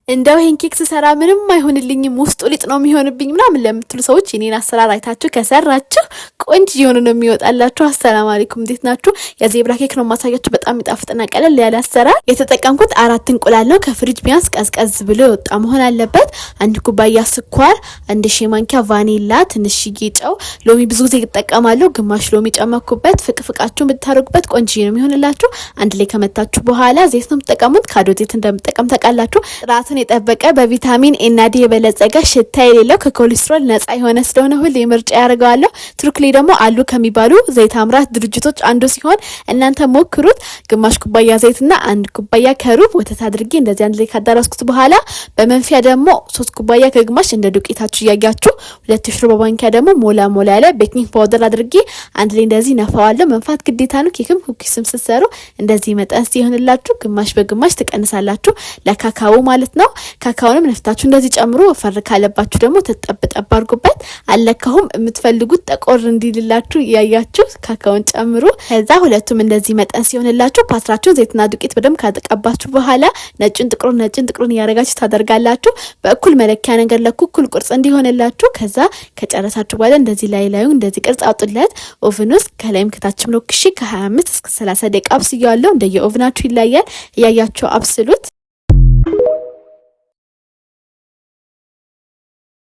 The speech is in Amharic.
እንደው ይሄን ኬክ ስሰራ ምንም አይሆንልኝም፣ ውስጡ ሊጥ ነው የሚሆንብኝ ምናምን ለምትሉ ሰዎች የኔን አሰራር አይታችሁ ከሰራችሁ ቆንጆ የሆነ ነው የሚወጣላችሁ። አሰላም አለይኩም፣ እንዴት ናችሁ? የዜብራ ኬክ ነው የማሳያችሁ። በጣም የሚጣፍጥና ቀለል ያለ አሰራር። የተጠቀምኩት አራት እንቁላል ነው። ከፍሪጅ ቢያንስ ቀዝቀዝ ብሎ የወጣ መሆን አለበት። 1 ኩባያ ስኳር፣ 1 ሻይ ማንኪያ ቫኒላ፣ ትንሽዬ ጨው፣ ሎሚ ብዙ ጊዜ እጠቀማለሁ። ግማሽ ሎሚ ጨመኩበት። ፍቅፍቃችሁን ብታደርጉበት ቆንጆ ነው የሚሆንላችሁ። አንድ ላይ ከመታችሁ በኋላ ዘይት ነው የምትጠቀሙት። ካዶ ዘይት እንደምጠቀም ታውቃላችሁ። ጥራቱን የጠበቀ፣ በቪታሚን ኤ እና ዲ የበለጸገ፣ ሽታ የሌለው፣ ከኮሌስትሮል ነጻ የሆነ ስለሆነ ሁሌ ምርጫ ያደርገዋለሁ። ቱርክ ላይ ደግሞ አሉ ከሚባሉ ዘይት አምራች ድርጅቶች አንዱ ሲሆን እናንተ ሞክሩት። ግማሽ ኩባያ ዘይትና 1 ኩባያ ከሩብ ወተት አድርጌ እንደዚህ አንድ ላይ ካዳረስኩት በኋላ በመንፊያ ደግሞ 3 ኩባያ ከግማሽ፣ እንደ ዱቄታችሁ እያያችሁ፣ 2 የሾርባ ማንኪያ ደግሞ ሞላ ሞላ ያለ baking powder አድርጌ አንድ ላይ እንደዚህ ነፋዋለሁ። መንፋት ግዴታ ነው። ኬክም cookies ም ስትሰሩ እንደዚህ መጠን ሲሆንላችሁ ግማሽ በግማሽ ትቀንሳላችሁ፣ ለካካው ማለት ነው። ካካውንም ነፍታችሁ እንደዚህ ጨምሩ። ወፈር ካለባችሁ ደግሞ ተጠብ ጠብ አድርጉበት። አለካሁም የምትፈልጉት ጠቆር እንዲልላችሁ እያያችሁ ካካውን ጨምሩ። ከዛ ሁለቱም እንደዚህ መጠን ሲሆንላችሁ ፓትራችሁን ዘይትና ዱቄት በደንብ ካጠቀባችሁ በኋላ ነጩን ጥቁሩን ነጩን ጥቁሩን እያደረጋችሁ ታደርጋላችሁ። በእኩል መለኪያ ነገር ለኩ፣ እኩል ቅርጽ እንዲሆንላችሁ። ከዛ ከጨረሳችሁ በኋላ እንደዚህ ላይ ላዩ እንደዚህ ቅርጽ አውጡለት። Oven ውስጥ ከላይም ከታችም ለኩሼ ከ25 እስከ 30 ደቂቃ አብስያለሁ። እንደየ oven ኣችሁ ይለያል። እያያችሁ አብስሉት።